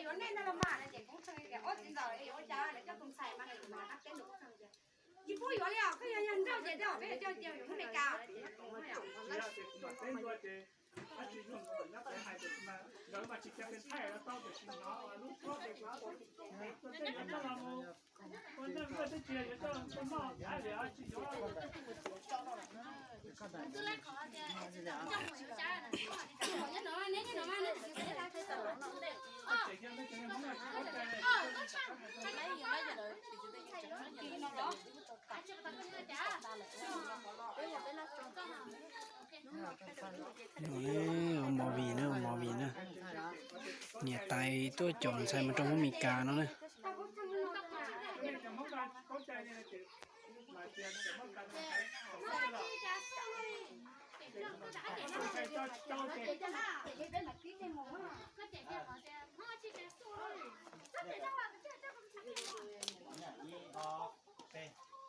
Yuav nej ntag los mas, ces Koob Tsheej tias, Ob, txiv ntxawm, yuav ua cas lawv coj tus ntxhais mas lawv tus mas qab teb nws Koob Tsheej tias, Tsis pub yuav li os, koj yog yawg nraug ces tej zaum peb yuav coj cia yuav hnub Mes Kas. Ua movie na, ua movie na. Niam tais tuaj caum ntxhais mus rau Hmoob Mes Kas no na.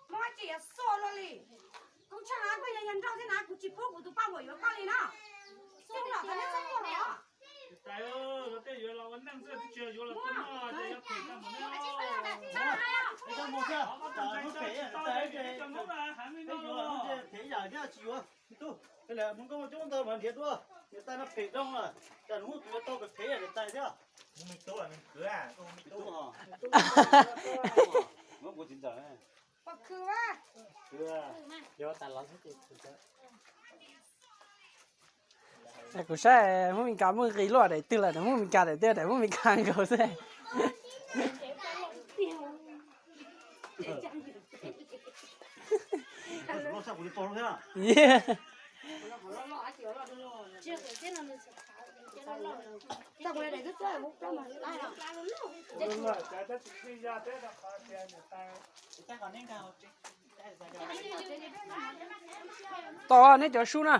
Muab tsis yog xuaj luaj li. Koob Tsheej, koj yog yawg nraug thiab na, kuv tsis pub kuv tus poj niam yuav koj li na. Xub los tau neb txhob muaj los. Peb yuav tsis yuav. Me tub, mus nkauj coob ntawd mas nrhiav dua, niam tais no phem doo lawm, cas nws muab tus yuav tau phem phem niam tais thiab. Kuv me tub, kuv txiv ntxawm. Kuv saib Hmoob Mes Kas muaj nqis luaj daim twg lawm, Hmoob Mes Kas daim twg, daim Hmoob Mes Kas nkaus xwb. Tos neb cov sub na.